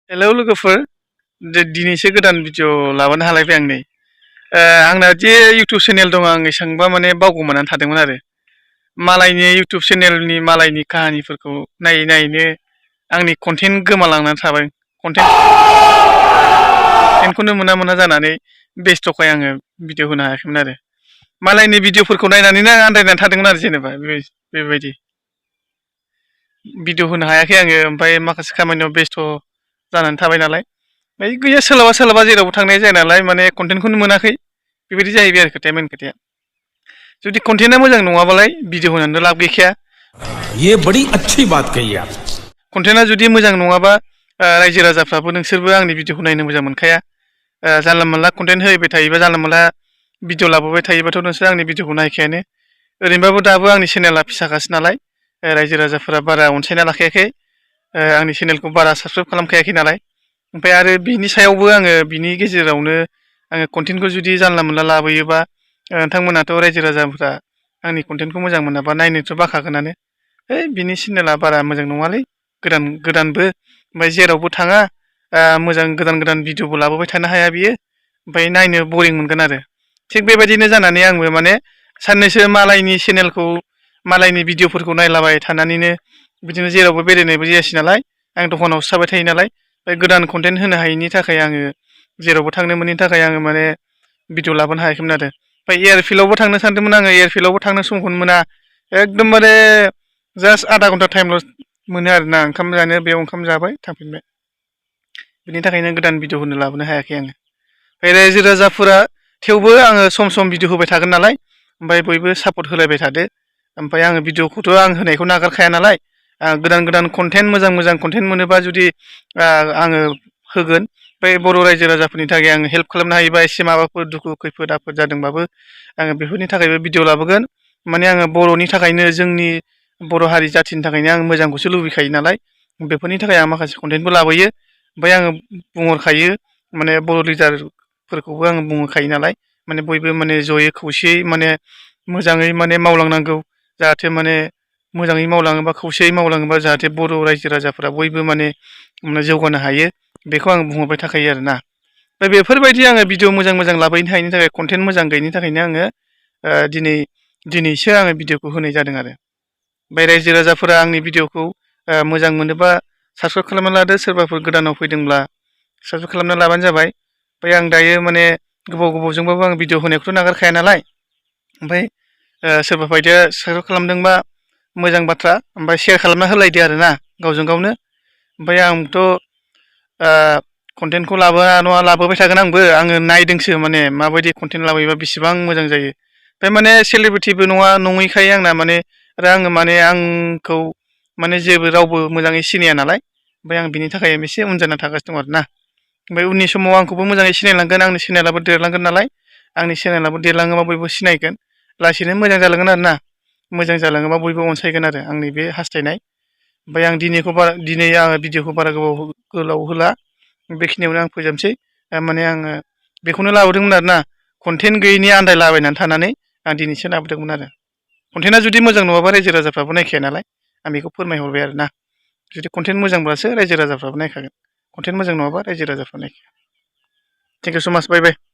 hello लोगोफोर दिनैसो गोदान भिडिअ लाबोनो हालायबाय आं नै आंना जे इउटुब चेनेल दं आं एसांबा माने बावगोमानानै थादोंमोन आरो मालायनि इउटुब चेनेलनि मालायनि काहानिफोरखौ नायै नायैनो आंनि कन्टेन्ट गोमालांनानै थाबाय कन्टेन्टखौनो मोना जानानै बेस्थ'खाय आङो भिडिअ होनो हायाखैमोन आरो मालायनि भिडिअफोरखौ नायनानैनो आं आन्दायनानै थादोंमोन आरो जेनेबा बेबायदि भिडिअ होनो हायाखै आङो ओमफ्राय माखासे खामानियाव बेस्थ' जानानै थाबाय नालाय ओमफ्राय गैया सोलाबा जेरावबो थांनाय जाया नालाय माने कन्टेन्टखौनो मोनाखै बेबायदि जाहैबाय आरो खोथाया मेन खोथाया जुदि कन्टेन्टआ मोजां नङाबालाय भिडिअ होनानै लाब गैखाया ये बड़ी अच्छी बात कही आप कन्टेन्टआ जुदि मोजां नङाबा रायजो राजाफ्राबो नोंसोरबो आंनि भिडिअखौ नायनो मोजां मोनखाया जानला मोनला कन्टेन्ट होबाय थायोबा जानला मोनला भिडिअ लाबोबाय थायोबाथ' नोंसोर आंनि भिडिअखौ नायखायानो ओरैनोबाबो दाबो आंनि चेनेला फिसाखासो नालाय रायजो राजाफोरा बारा अनसायना लाखायाखै आंनि चेनेलखौ बारा साबसक्राइब खालामखायाखै नालाय ओमफ्राय आरो बिनि सायावबो आङो बिनि गेजेरावनो आङो कन्टेन्टखौ जुदि जानला मोनला लाबोयोबा नोंथांमोनाथ' रायजो राजाफ्रा आंनि कन्टेन्टखौ मोजां मोनाबा नायनोथ' बाखागोनानो बिनि चेनेला बारा मोजां नङालै गोदानबो ओमफ्राय जेरावबो थाङा मोजां गोदान भिडिअबो लाबोबाय थानो हाया बियो ओमफ्राय नायनो बरिं मोनगोन आरो थिग बेबायदिनो जानानै आंबो माने साननैसो मालायनि चेनेलखौ मालायनि भिडिअफोरखौ नायलाबाय थानानैनो बिदिनो जेरावबो बेरायनायबो जायासै नालाय आं दखानावसो थाबाय थायो नालाय गोदान कन्टेन्ट होनो हायैनि थाखाय आङो जेरावबो थांनो मोनैनि थाखाय आङो माने भिडिअ लाबोनो हायाखैमोन आरो ओमफ्राय एयारफिल्डआवबो थांनो सानदोंमोन आङो एयारफिल्डआवबो थांनो समखौनो मोना एकदमबारे जास्ट आधा घन्टा टाइमल' मोनो आरोना ओंखाम जानो बेयाव ओंखाम जाबाय थांफिनबाय बिनि थाखायनो गोदान भिडिअ होनो लाबोनो हायाखै आङो ओमफ्राय रायजो राजाफोरा थेवबो आङो सम भिडिअ होबाय थागोन नालाय ओमफ्राय बयबो सापर्ट होलायबाय थादो ओमफ्राय आङो भिडिअखौथ' आं होनायखौ नागारखाया नालाय गोदान कन्टेन्ट मोजां कन्टेन्ट मोनोबा जुदि आङो होगोन ओमफ्राय बर' रायजो राजाफोरनि थाखाय आङो हेल्प खालामनो हायोबा एसे माबाफोर दुखु खैफोद आफोद जादोंबाबो आङो बेफोरनि थाखायबो भिडिअ लाबोगोन माने आङो बर'नि थाखायनो जोंनि बर' हारि जाथिनि थाखायनो आं मोजांखौसो लुबैखायो नालाय बेफोरनि थाखाय आं माखासे कन्टेन्टबो लाबोयो ओमफ्राय आङो बुंहरखायो माने बर' लिडारफोरखौबो आङो बुंहरखायो नालाय माने बयबो माने जयै खौसेयै माने मोजाङै माने मावलांनांगौ जाहाथे माने मोजाङै मावलाङोबा खौसेयै मावलाङोबा जाहाथे बर' रायजो राजाफोरा बयबो माने जौगानो हायो बेखौ आं बुंहरबाय थाखायो आरोना ओमफ्राय बेफोरबायदि आङो भिडिअ मोजां लाबोनो हायिनि थाखाय कन्टेन्ट मोजां गैयिनि थाखायनो आङो दिनैसो आङो भिडिअखौ होनाय जादों आरो ओमफ्राय रायजो राजाफोरा आंनि भिडिअखौ मोजां मोनोबा साबसक्राइब खालामना लादो सोरबाफोर गोदानाव फैदोंब्ला साबसक्राइब खालामना लाबानो जाबाय ओमफ्राय आं दायो माने गोबावजोंबाबो आं भिडिअ होनायखौथ' नागारखाया नालाय ओमफ्राय सोरबा बायदिया साबसक्राइब खालामदोंबा मोजां बाथ्रा ओमफ्राय शेयार खालामना होलायदो आरोना गावजों गावनो ओमफ्राय आंथ' कन्टेन्टखौ लाबोबाय थागोन आङो नायदोंसो माने माबायदि कन्टेन्ट लाबोयोबा बेसेबां मोजां जायो ओमफ्राय माने सेलिब्रिटिबो नङैखाय आंना माने आरो आङो माने आंखौ माने जेबो रावबो मोजाङै सिनाया नालाय ओमफ्राय आं बिनि थाखाय एसे उन जाना थागासिनो दं आरोना ओमफ्राय उननि समाव आंखौबो मोजाङै सिनायलांगोन आंनि चेनेलाबो देरलांगोन नालाय आंनि चेनेलाबो देरलाङोबा बयबो सिनायगोन लासैनो मोजां जालांगोन आरोना मोजां जालाङोबा बयबो अनसायगोन आरो आंनि बे हास्थायनाय ओमफ्राय आं दिनै आङो भिडिअखौ बारा गोलाव होला बेखिनियावनो आं फोजोबसै माने आङो बेखौनो लाबोदोंमोन आरोना कन्टेन्ट गैयैनि आन्दायलाबायनानै थानानै आं दिनैसो लाबोदोंमोन आरो कन्टेन्टआ जुदि मोजां नङाबा रायजो राजाफ्राबो नायखाया नालाय आं बेखौ फोरमायहरबाय आरोना जुदि कन्टेन्ट मोजांब्लासो रायजो राजाफ्राबो नायखागोन कन्टेन्ट मोजां नङाबा रायजो राजाफ्रा नायखाया थेंक इउ स' माच बाय बाय